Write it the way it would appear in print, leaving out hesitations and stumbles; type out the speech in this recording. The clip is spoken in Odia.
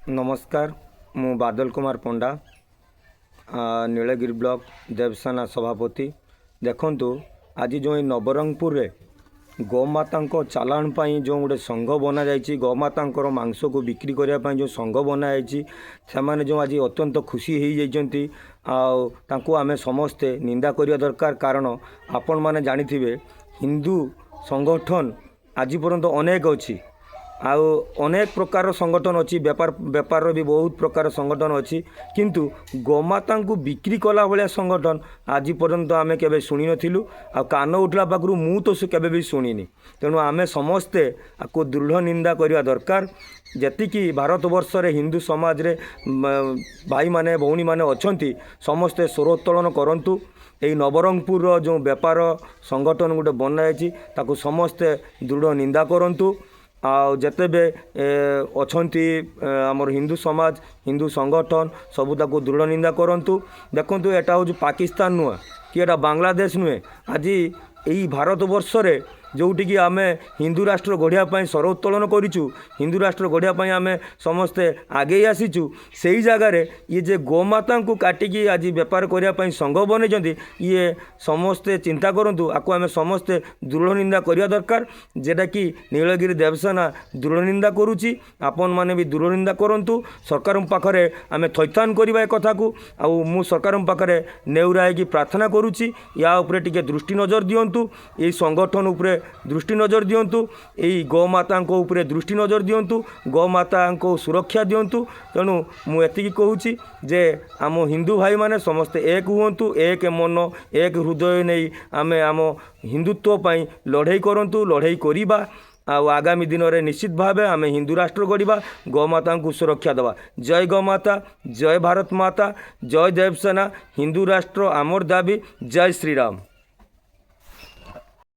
ନମସ୍କାର, ମୁଁ ବାଦଲ କୁମାର ପଣ୍ଡା, ନୀଳଗିରି ବ୍ଲକ ଦେବସେନା ସଭାପତି। ଦେଖନ୍ତୁ, ଆଜି ଯେଉଁ ଏଇ ନବରଙ୍ଗପୁରରେ ଗୋମାତାଙ୍କ ଚାଲାଣ ପାଇଁ ଯେଉଁ ଗୋଟେ ସଂଘ ବନାଯାଇଛି, ଗୋମାତାଙ୍କର ମାଂସକୁ ବିକ୍ରି କରିବା ପାଇଁ ଯେଉଁ ସଂଘ ବନାଯାଇଛି, ସେମାନେ ଯେଉଁ ଆଜି ଅତ୍ୟନ୍ତ ଖୁସି ହେଇଯାଇଛନ୍ତି ଆଉ ତାଙ୍କୁ ଆମେ ସମସ୍ତେ ନିନ୍ଦା କରିବା ଦରକାର। କାରଣ ଆପଣମାନେ ଜାଣିଥିବେ, ହିନ୍ଦୁ ସଂଗଠନ ଆଜି ପର୍ଯ୍ୟନ୍ତ ଅନେକ ଅଛି ଆଉ ଅନେକ ପ୍ରକାରର ସଂଗଠନ ଅଛି, ବେପାରର ବି ବହୁତ ପ୍ରକାର ସଂଗଠନ ଅଛି। କିନ୍ତୁ ଗୋମାତାଙ୍କୁ ବିକ୍ରି କଲା ଭଳିଆ ସଂଗଠନ ଆଜି ପର୍ଯ୍ୟନ୍ତ ଆମେ କେବେ ଶୁଣିନଥିଲୁ ଆଉ କାନ ଉଠିଲା ପାଖରୁ ମୁଁ ତ ସେ କେବେ ବି ଶୁଣିନି। ତେଣୁ ଆମେ ସମସ୍ତେ ଆକୁ ଦୃଢ଼ ନିନ୍ଦା କରିବା ଦରକାର। ଯେତିକି ଭାରତବର୍ଷରେ ହିନ୍ଦୁ ସମାଜରେ ଭାଇମାନେ ଭଉଣୀମାନେ ଅଛନ୍ତି, ସମସ୍ତେ ସ୍ୱର ଉତ୍ତୋଳନ କରନ୍ତୁ। ଏଇ ନବରଙ୍ଗପୁରର ଯେଉଁ ବେପାର ସଂଗଠନ ଗୋଟେ ବନାଯାଇଛି, ତାକୁ ସମସ୍ତେ ଦୃଢ଼ ନିନ୍ଦା କରନ୍ତୁ। ଆଉ ଯେତେବେ ଅଛନ୍ତି ଆମର ହିନ୍ଦୁ ସମାଜ, ହିନ୍ଦୁ ସଂଗଠନ ସବୁ ତାକୁ ଦୃଢ଼ ନିନ୍ଦା କରନ୍ତୁ। ଦେଖନ୍ତୁ, ଏଟା ହେଉଛି ପାକିସ୍ତାନ ନୁହେଁ କି ଏଟା ବାଂଲାଦେଶ ନୁହେଁ। ଆଜି ଏଇ ଭାରତବର୍ଷରେ ଯେଉଁଠିକି ଆମେ ହିନ୍ଦୁ ରାଷ୍ଟ୍ର ଗଢ଼ିବା ପାଇଁ ସ୍ୱର ଉତ୍ତୋଳନ କରିଛୁ, ହିନ୍ଦୁ ରାଷ୍ଟ୍ର ଗଢ଼ିବା ପାଇଁ ଆମେ ସମସ୍ତେ ଆଗେଇ ଆସିଛୁ, ସେଇ ଜାଗାରେ ଇଏ ଯେ ଗୋମାତାଙ୍କୁ କାଟିକି ଆଜି ବେପାର କରିବା ପାଇଁ ସଂଘ ବନେଇଛନ୍ତି, ଇଏ ସମସ୍ତେ ଚିନ୍ତା କରନ୍ତୁ। ଆକୁ ଆମେ ସମସ୍ତେ ଦୃଢ଼ ନିନ୍ଦା କରିବା ଦରକାର, ଯେଉଁଟାକି ନୀଳଗିରି ଦେବସେନା ଦୃଢ଼ ନିନ୍ଦା କରୁଛି। ଆପଣମାନେ ବି ଦୃଢ଼ ନିନ୍ଦା କରନ୍ତୁ। ସରକାରଙ୍କ ପାଖରେ ଆମେ ଥଇଥାନ କରିବା ଏ କଥାକୁ। ଆଉ ମୁଁ ସରକାରଙ୍କ ପାଖରେ ନେହୁରା ହେଇକି ପ୍ରାର୍ଥନା କରୁଛି, ୟା ଉପରେ ଟିକେ ଦୃଷ୍ଟି ନଜର ଦିଅନ୍ତୁ, ଏଇ ସଂଗଠନ ଉପରେ ଦୃଷ୍ଟି ନଜର ଦିଅନ୍ତୁ, ଏଇ ଗୋମାତାଙ୍କ ଉପରେ ଦୃଷ୍ଟି ନଜର ଦିଅନ୍ତୁ, ଗୋମାତାଙ୍କୁ ସୁରକ୍ଷା ଦିଅନ୍ତୁ। ତେଣୁ ମୁଁ ଏତିକି କହୁଛି ଯେ ଆମ ହିନ୍ଦୁ ଭାଇମାନେ ସମସ୍ତେ ଏକ ହୁଅନ୍ତୁ, ଏକ ମନ ଏକ ହୃଦୟ ନେଇ ଆମେ ଆମ ହିନ୍ଦୁତ୍ୱ ପାଇଁ ଲଢ଼େଇ କରନ୍ତୁ, ଲଢ଼େଇ କରିବା। ଆଉ ଆଗାମୀ ଦିନରେ ନିଶ୍ଚିତ ଭାବେ ଆମେ ହିନ୍ଦୁ ରାଷ୍ଟ୍ର ଗଢ଼ିବା, ଗୋମାତାଙ୍କୁ ସୁରକ୍ଷା ଦେବା। ଜୟ ଗୋମାତା, ଜୟ ଭାରତ ମାତା, ଜୟ ଦେବସେନା। ହିନ୍ଦୁ ରାଷ୍ଟ୍ର ଆମର ଦାବି। ଜୟ ଶ୍ରୀରାମ।